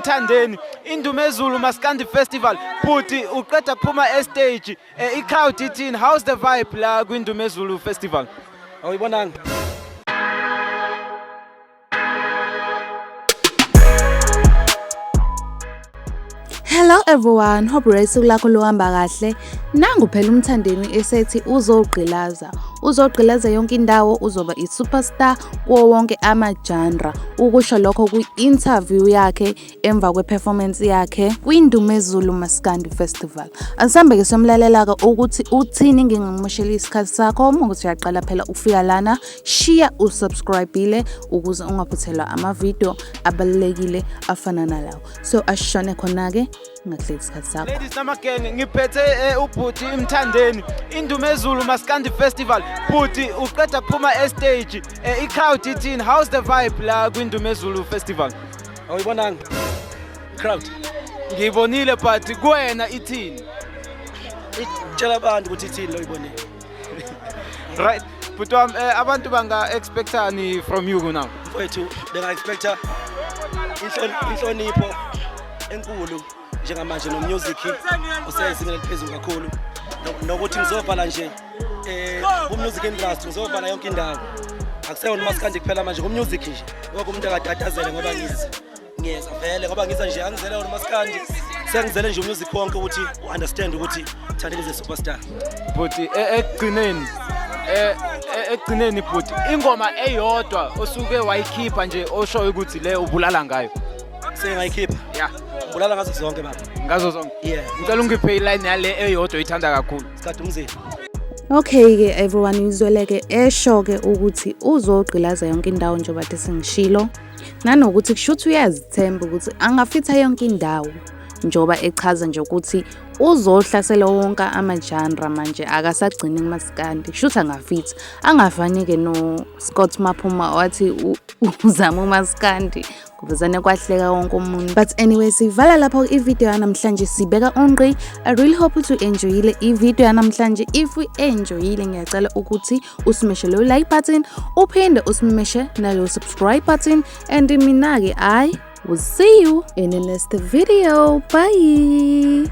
uMthandeni Indumezulu Maskandi Festival. Bhuti, uqeda kuphuma e-stage, i-crowd ithini? How's the vibe la kwiNdumezulu Festival? Awuyibonanga? Hello everyone, hope usuku lakho luhamba kahle. Nangu phela uMthandeni esethi uzogqilaza. Uzogqilaza yonke indawo, uzoba i-superstar kuwo wonke ama-genre. Ukusho lokho kwi-interview yakhe emva kwe-performance yakhe kwiNdumezulu Maskandi Festival. Asihambe-ke siyomlalela-ke ukuthi uthini, ngingakumosheli isikhathi sakho. Uma ukuthi uyaqala phela ukufika lana, shiya usubscribe-ile ukuze ungaphuthelwa ama-video abalulekile afana nalawo. So asishone khona-ke, ngakuhleli isikhathi sakho. Ladies namagenge, ngiphethe ubhuti Mthandeni Indumezulu Maskandi Festival. Bhuti, uqeda kuphuma e-stage, i-crowd ithini? How's the vibe la kwiNdumezulu Festival? Awuyibonanga? Crowd. Ngiyibonile, but kuwena ithini? Itshela abantu ukuthi ithini lo oyibonile. Right, bhuti wami, abantu banga-expectani from you now? Mfowethu, benga-expecta inhlonipho enkulu njengamanje no-music osezingeni eliphezulu kakhulu, nokuthi ngizovala nje ku-music industry, ngizovala yonke indawo, akuseyona umaskandi kuphela manje, ku-music nje wonke umuntu akatatazele ngoba ngiza ngiyeza vele, ngoba ngiza nje angizele wona umaskandi, sengizele nje umusic wonke ukuthi u-understand ukuthi Thandeni is a superstar. Bhuti, ekugcineni bhuti, ingoma eyodwa osuke wayikhipha nje oshoyo ukuthi le ubulala ngayo? Sengayikhipha? Yeah. Bulala ngazo zonke, baba. Ngazo zonke? Yeah. Ngicela ungiphe iline yale eyodwa oyithanda kakhulu. Sikade umzila. Okay-ke everyone, izwele-ke esho-ke ukuthi uzogqilaza yonke indawo njengoba kade sengishilo, nanokuthi kushuthi uyazithemba ukuthi angafitha yonke indawo, njengoba echaza nje ukuthi uzohlasela wonke ama-genre manje, akasagcini kumaskandi, kushuthi angafitha, angafani-ke no-Scott Maphuma wathi uzama umaskandi, kuvezane kwahleka wonke umuntu. But anyway, sivala lapho i-video yanamhlanje, sibeka ungqi. I really hope ukuthi u-enjoyile i-video yanamhlanje. If u-enjoyile, ngiyacela ukuthi usimeshe lo like button, uphinde usimeshe nalo subscribe button, and mina-ke I will see you in the next video. Bye.